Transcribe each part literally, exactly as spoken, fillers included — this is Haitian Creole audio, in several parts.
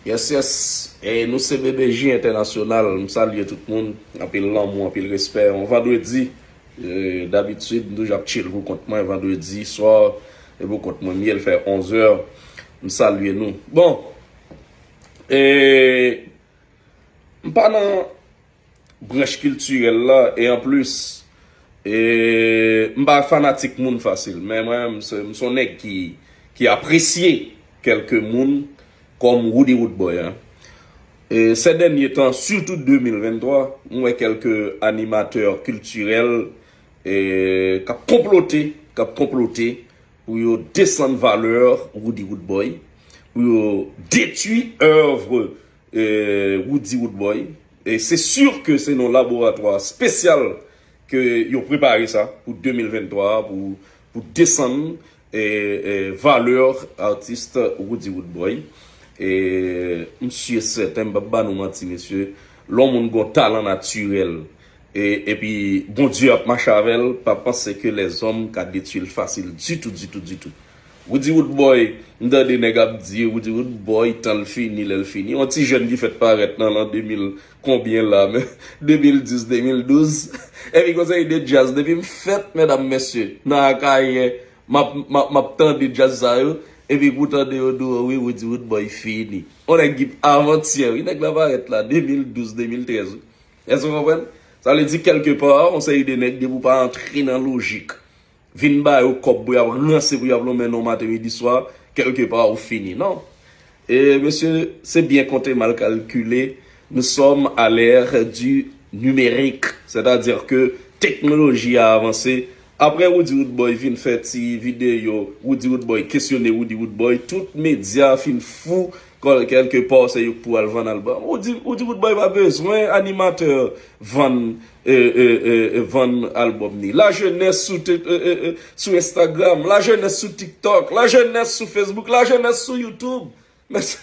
Yes, yes. E nou se B B J Entènasyonal. M salye tout moun. Anpil lanmou, anpil respè. On vandredi. E, dabitid, m toujou ap chill pou kont mwen vandredi swa. E pou kont mwen, m ye l fè onz è. M salye nou. Bon. E, m pa nan branch kiltirèl la, e anplis, e, m pa fanatik moun fasil, men mwen, m se, m se yon nèg ki, ki apresye kèlke moun kòm Roody Roodboy, en. E, sè dènye tan, sitou de mil venntwa, m wè kèlke animatè kiltirèl, e, k ap konplote, k ap konplote pou yo desann valè Roody Roodboy, pou yo detwi èv, e, Roody Roodboy. E se si ke se nan laboratwa espesyal ke yo prepare sa pou de mil venntwa a, pou, pou desann, e, e, valè atis Roody Roodboy. E m si e sèten, m p ap ba nou manti, mesye, lè yon moun gen yon talan natirèl, e, epi Bondye ap mache avè l, pa panse ke lèzòm ka detwi l fasil ditou, ditou, ditou. Roody Roodboy, m tande nèg ap di, Roody Roodboy, tan l fini, lè l fini. Yon ti jèn ki fèt parèt nan lan de mil konbyen la, men, de mil dis, de mil douz. Epi gon seri de djaz, depi m fèt, medam, mesye, nan Akayè, m ap, m ap, m ap tande djaz sa yo, epi pou tande yo di w, wi, Roody Roodboy fini. Yon nèg ki avantyè, wi, nèg la parèt la, de mil douz, de mil trèz, wi. Èske w konprann? Sa vle di, kèlke pa, yon seri de nèg, depi w pa antre nan lojik, vin ba yo kòb pou y ap ranse, pou y ap lonmen non maten, midi, swa, kèlke pa, ou fini. Non. E, mesye, se byen konte, mal kalkile. Nous sommes à l'ère du numérique, c'est-à-dire que teknoloji a avanse. Apre Roody Roodboy fin fè ti videyo, Roody Roodboy kesyone Roody Roodboy, tout medya fin fou, kòl kèlke pa se yo k pou al vann albòm. Roody, Roody Roodboy pa bezwen animatè vann, e, e, e, e, vann albòm ni. Lajenès sou, te- e, e, e, sou Instagram, lajenès sou TikTok, lajenès sou Facebook, lajenès sou YouTube. Mesye,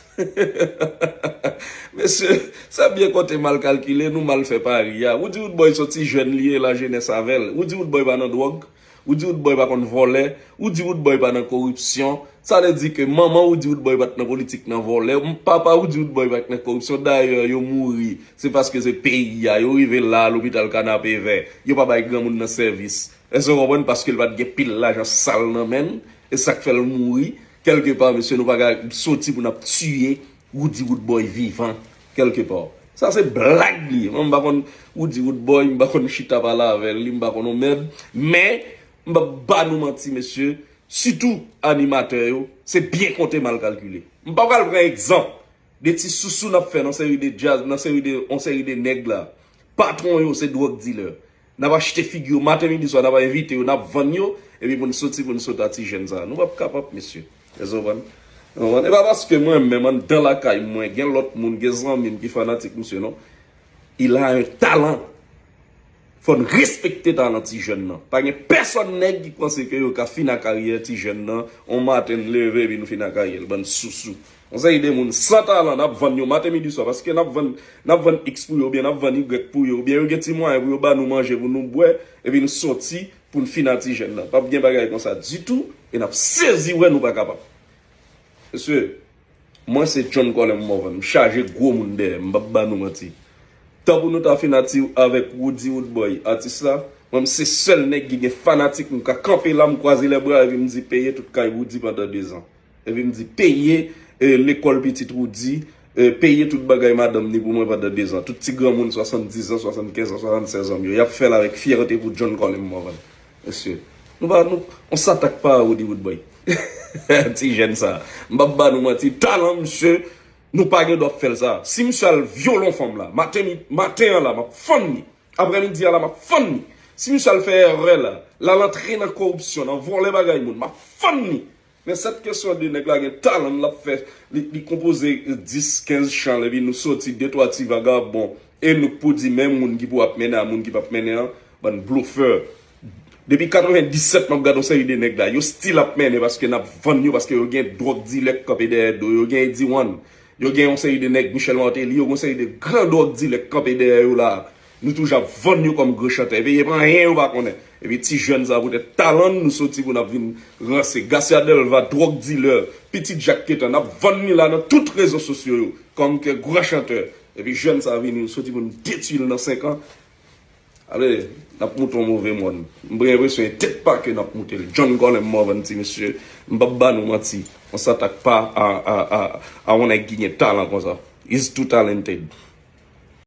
mesye, sa byen konte, mal kalkile, nou mal fè pari a. Roody Roodboy se yon ti jèn li ye, lajenès avè l. Roody Roodboy pa nan dwòg. Roody Roodboy pa konn vòlè. Roody Roodboy pa nan koripsyon. Sa vle di ke manman Roody Roodboy pa t nan politik, nan vòlè. Papa Roody Roodboy pa t nan koripsyon. Dayè, yo mouri. Se paske se peyi a. Yo rive la, lopital Kanapevè. Yo pa bay granmoun nan sèvis. Èske w konprann? Paske l pa t gen pil lajan sal nan men l. E sa k fè l mouri. Kèlke pa, mesye, nou pa ka soti pou n ap tiye Roody Roodboy vivan. Kèlke pa. Sa se blag li ye. Mwen, m pa konn Roody Roodboy, m pa konn chita pale avè li, m pa konn yon mèd. Men, m p ap ba nou manti, mesye. Sitou animatè yo, se byen konte, mal kalkile. M pa pral pran egzanp de ti sousou n ap fè nan seri de djaz, nan seri de, yon seri de nèg la. Patwon yo se dwòg dilè. N ap achte figi yo maten, midi, swa, n ap envite yo, n ap vann yo, epi pou n soti, pou n sot a ti jèn sa. Nou p ap kapab, mesye. Èske w konprann? Ou konprann? E pa paske mwen menm anndan lakay mwen, gen lòt moun, gen zanmi m ki fanatik misye, non. Il a un talent. Fò n respekte talan ti jèn nan. Pa gen pèsòn nèg ki panse ke yo ka fini ak karyè ti jèn nan. On maten n leve epi nou fini ak karyè l. Bann sousou. Yon seri de moun san talan, n ap vann yo maten, midi, swa, paske n ap vann, n ap vann X pou yo, oubyen n ap vann Y pou yo, oubyen yo gen ti mwayen pou yo ba nou manje, pou nou bwè, epi nou soti pou n fini ak ti jèn nan. P ap gen bagay konsa ditou, e n ap sezi wè nou pa kapab. Mesye, mwen se John Colin Morvan, m chaje gwo moun dèyè m, m p ap ba nou manti. Tan pou nou ta fini ak ti avèk Roody Roodboy, atis la, mwen, m se sèl nèg ki gen fanatik, m ka kanpe la, m kwaze lèbra, epi m di peye tout kay Roody pandan dezan. Epi m di peye, e, lekòl pitit Roody, e, peye tout bagay madanm ni pou mwen pandan dezan. Tout ti granmoun swasanndiz an, swasannkenz an, swasannsèz an m yo, y ap fè l avèk fyète pou John Colin Morvan. Mesye, nou pa, nou, on satak pa Roody Roodboy. Ti jèn sa. M p ap ba nou manti, talan misye, nou pa gen dwa ap fè l sa. Si misye al vyole yon fanm la, maten, mi- maten an la, m ap fann li. Aprèmidi a la, m ap fann li. Si misye al fè erè la, l al antre nan koripsyon, nan vòlè bagay moun, m ap fann li. Men sèt kesyon de nèg la gen talan, l ap fè, li, li konpoze dis, kenz chan, epi nou soti de twa ti vagabon, e nou k pou di men moun ki pou ap mennen a moun ki p ap mennen an, bann blofè. Depi katrevenndisèt, m ap gade yon seri de nèg la, yo still ap mennen paske n ap vann yo, paske yo gen dwòg dilè k kanpe dèyè do yo, gen Eddy One, yo gen yon seri de nèg, Michel Martelly, yo gen yon seri de gran dwòg dilè k kanpe dèyè yo la. Nou toujou ap vann yo kòm gran chantè. Epi e pa anyen yo pa konnen. Epi ti jèn sa poutèt talan nou soti pou n ap vin ranse. Garcia Delva, drug dealer, pitit Jack Ketan, n ap vann li la nan tout rezo sosyo yo kòm ke gran chantè. Epi jèn sa vini, nou soti pou n detwi l nan senk an. Ale, n ap moute yon move mòn. M gen enpresyon e tèt pa ke n ap moute l. John Colem Morvan, ti mesye, m p ap ba nou manti. On s'attaque pas à, à, à, à yon nèg ki gen talan konsa. He's too talented.